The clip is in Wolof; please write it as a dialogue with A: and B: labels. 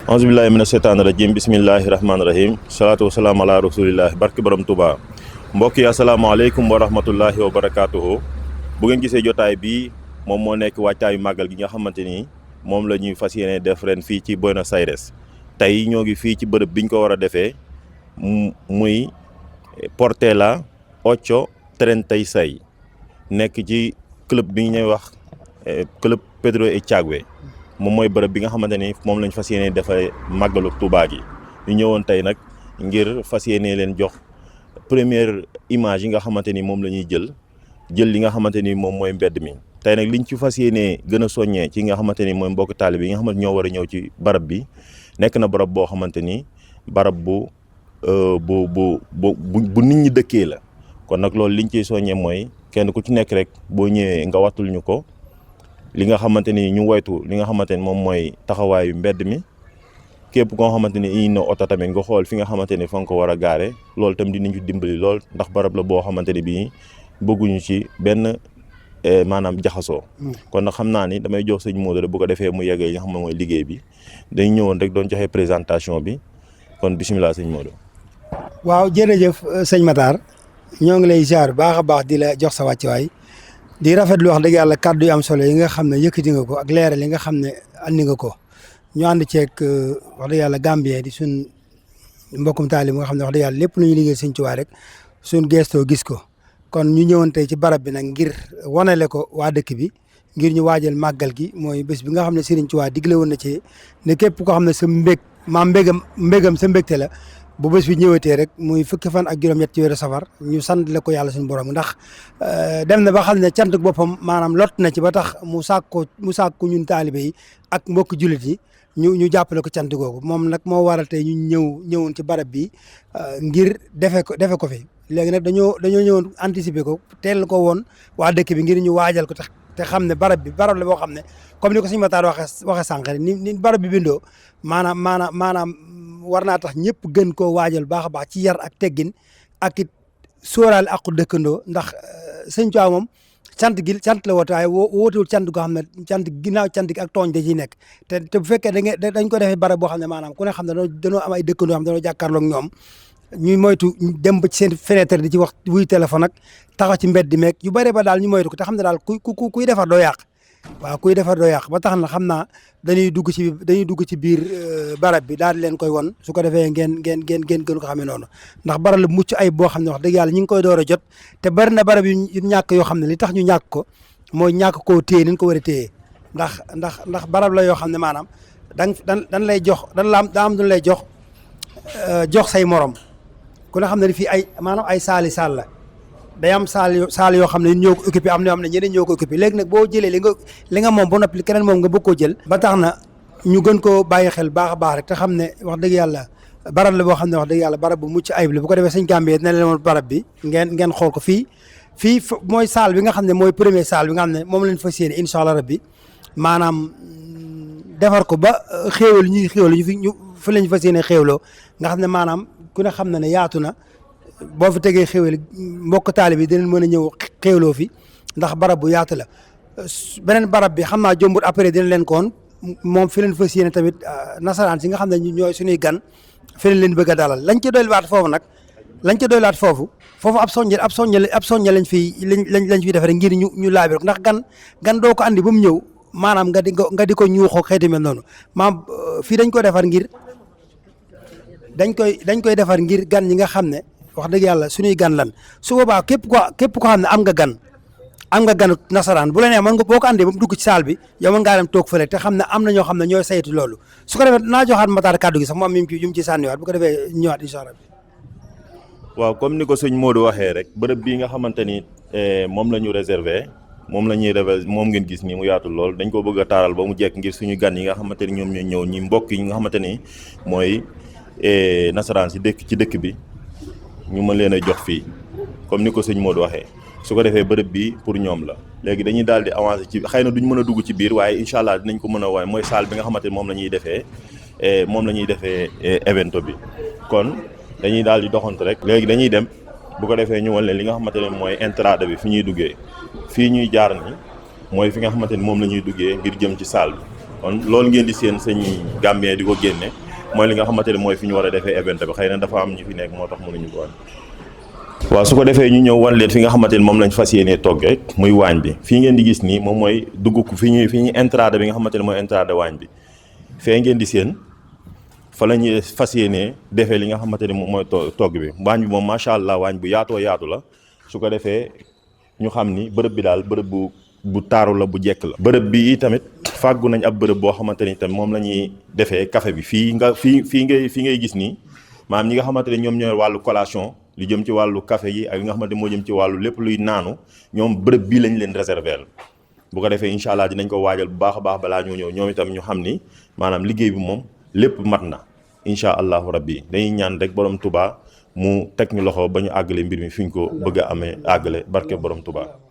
A: Auzubillahi mina sheytaani rajim bismillahi rahmaani rahim salaatu wasalaam ala rasulillahi barki borom Touba mbokk yi asalaamaaleykum wa rahmatullahi wa barakaatuhu. Bu ngeen gisee jotaay bi moom moo nekk wàccaayu màggal gi nga xamante ni moom la ñuy fas yéene def ren fii ci Buenos Aires. Tey ñoo ngi fii ci bërëb biñ ko war a defee muy Portela 836 nekk ci club bi ñuy wax club Pedro Echagüe. moom mooy bërëb bi nga xamante ni moom lañ fas yéene defee màggalu Touba gi ñu ñëwoon tey nag ngir fas yéene leen jox première image yi nga xamante ni moom la ñuy jël li nga xamante ni moom mooy mbedd mi. tey nag liñ ci fas yéene gën a soññee ci nga xamante ni mooy mbokk taalibe yi nga xamante ñoo war a ñëw ci barab bi nekk na barab boo xamante ni barab bu nit ñi dëkkee la. kon nag loolu liñ ciy soññee mooy kenn ku ci nekk rek boo ñëwee nga wattul ñu ko. li nga xamante ni ñu woytu li nga xamante ni moom mooy taxawaayu mbedd mi képp koo xamante ni indi na oto tamit nga xool fi nga xamante ni fa nga ko war a gaare loolu tam dinañ ci dimbali lool ndax barab la boo xamante ni bii bëgguñu ci benn maanaam jaxasoo. kon nag xam naa ni damay jox sëñ Modou bu ko defee mu yeggee li nga xam ne mooy liggéey bi dañ ñëwoon rek doon joxe présentation bi kon bisimilah sëñ Modou.
B: waaw jërëjëf sëñ Matar ñoo ngi lay ziar baax a baax di la jox sa wàccuwaay. di rafetlu wax dëgg yàlla kàddu yu am solo yi nga xam ne yëkkati nga ko ak leeral yi nga xam ne andi nga ko ñu ànd ceeg wax dëgg yàlla Gambien di suñ mbokkum taalib nga xam ne wax dëgg yàlla lépp lu ñu liggéey Sëñ Tuubaa rek suñ gestoo gis ko kon ñu ñëwoon tey ci barab bi nag ngir wanale ko waa dëkk bi ngir ñu waajal màggal gi mooy bés bi nga xam ne Sëriñ Tuubaa digle woon na ci ne képp koo xam ne sa mbégam sa mbégte la bu bés bi ñëwatee rek muy fukki fan ak juróom-ñett ci weeru safar ñu sant la ko yàlla suñu borom ndax dem na ba xam ne cant boppam maanaam lot na ci ba tax mu sàkku ñun taalibe yi ak mbokk jullit yi ñu jàppale ko cant googu moom nag moo waral tey ñu ñëwoon ci barab bi ngir defe ko fi léegi nag dañoo ñëwoon anticiper ko teel ko woon waa dëkk bi ngir ñu waajal ko te xam ne barab la boo xam ne comme ni ko Sëñ Matar waxe sànq ni barab bi bindoo maanaam war naa tax ñëpp gën koo waajal baax a baax ci yar ak teggin ak it sóoraale aqu dëkkandoo ndax Sëñ Tuubaa moom cant la woote waaye wootewul cant goo xam ne ginnaaw cant gi ak tooñ da ciy nekk te bu fekkee dañ ko defee barab boo xam ne maanaam ku ne xam ne dañoo am ay dëkkandoo xam ne dañoo jàkkaarloog ñoom ñuy moytu dem ba ci seen fenêtre di ci wax wuy téléphone ak taxaw ci mbedd meeg yu bëri ba daal ñu moytu ko te xam ne daal kuy defar doo yàq waaw kuy defar doo yàq ba tax na xam naa dañuy dugg ci biir barab bi daal di leen koy won su ko defee ngeen gën ko xamee noonu ndax barab la mucc ayib boo xam ne wax dëgg yàlla ñu ngi koy door a jot te bari na barab yu ñàkk yoo xam ne li tax ñu ñàkk ko mooy ñàkk koo téye ni ñu ko war a téye ndax barab la yoo xam ne maanaam dan lay jox daa am duñ lay jox say morom ku ne xam ne fii ay saal la day am saal yoo xam ne ñoo ko occupé am na yoo xam ne ñeneen ñoo ko occupé léegi nag boo jëlee li nga moom ba noppi keneen moom nga bëgg koo jël ba tax na ñu gën koo bàyyi xel baax a baax rek te xam ne wax dëgg yàlla barab la boo xam ne wax dëgg yàlla barab bu mucc ayib la bu ko defee sëñ Gambie dina leen woon barab bi ngeen xool ko fii mooy saal bi nga xam ne mooy premier saal bi nga xam ne moom lañ fas yéene incha allah rabbi maanaam defar ko ba xéewal ñu fi lañ fas yéene xéewloo nga xam ne maanaam ku ne xam na ne yaatu na boo fi tegee xéwal mbokk taalibe bi dinañ mën a ñëw xéwloo fi ndax barab bu yaatu la beneen barab bi xam naa jombut après dina leen koon moom fi leen fas yéene tamit nasaraan si nga xam ne ñooy suñuy gan fi leen bëgg a dalal lañ ci dolliwaat foofu ab soññe lañ fiy defare ngir ñu laabir ko ndax gan doo ko andi ba mu ñëw maanaam nga di ko ñuuxoo xeeti mel noonu maam fii dañ ko defar ngir dañ koy defar ngir gan ñi nga xam ne wax dëgg yàlla suñuy gan lan su boobaa képp ko xam ne am nga gan nasaraan bu la nee mën nga boo ko andee ba mu dugg ci saal bi yow mën ngaa dem toog fële te xam ne am na ñoo xam ne ñooy saytu loolu su ko defee naa joxaat Matar kàddu gi sax mu am yu mu ci sànniwaat bu ko defee ñëwaat incha allah.
A: waaw comme ni ko sëñ Modou waxee rek bërëb bii nga xamante ni moom la ñu réservé moom ngeen gis nii mu yaatu lool dañ ko bëgg a taaral ba mu jekk ngir suñu gan yi nga xamante ni ñoom ñooy ñëw ñi mbokk yi nga xamante ni mooy nasaraan si ci dëkk bi ñu mën leen a jox fii comme ni ko sëñ Modou waxee su ko defee bërëb bi pour ñoom la léegi dañuy daal di avancer ci xëy na duñ mën a dugg ci biir waaye incha allah dinañ ko mën a wane mooy salle bi nga xamante ni moom la ñuy defee évento bi kon dañuy daal di doxantu rek léegi dañuy dem bu ko defee ñu wan leen li nga xamante ne mooy entrade bi fi ñuy duggee fii ñuy jaar ni mooy fi nga xamante ni moom la ñuy duggee ngir jëm ci salle bi kon loolu ngeen di seen sëñ Gambien di ko génne mooy li nga xamante ne mooy fi ñu war a defee event bi xëy na dafa am ñu fi nekk moo tax mënuñu ko wan. waaw su ko defee ñu ñëw wan leen fi nga xamante ne moom lañ fas yéenee togg rek muy waañ bi fii ngeen di gis nii moom mooy dugg fi ñuy entrade bi nga xamante ne mooy entrade waañ bi fee ngeen di seen fa la ñuy fas yéenee defee li nga xamante ne moom mooy togg bi waañ bi moom macha allah waañ bu yaatoo yaatu la su ko defee ñu xam ni bërëb bi daal bërëb bu taaru la bu jekk la. bërëb bi tamit fàggu nañ ab bërëb boo xamante ni tamit moom la ñuy defee café bi fii ngay gis nii maanaam ñi nga xamante ne ñoom ñooy wàllu collation lu jëm ci wàllu café yi ak li nga xamante moo jëm ci wàllu lépp luy naanu ñoom bërëb bii lañ leen réserver bu ko defee incha allah dinañ ko waajal bu baax a baax balaa ñoo ñëw ñoom itam ñu xam ni maanaam liggéey bi moom lépp mat na incha allahu rabbi dañuy ñaan rek borom Touba mu teg ñu loxo ba ñu àggale mbir mi fi ñu ko bëgg a amee àggale barke borom Touba.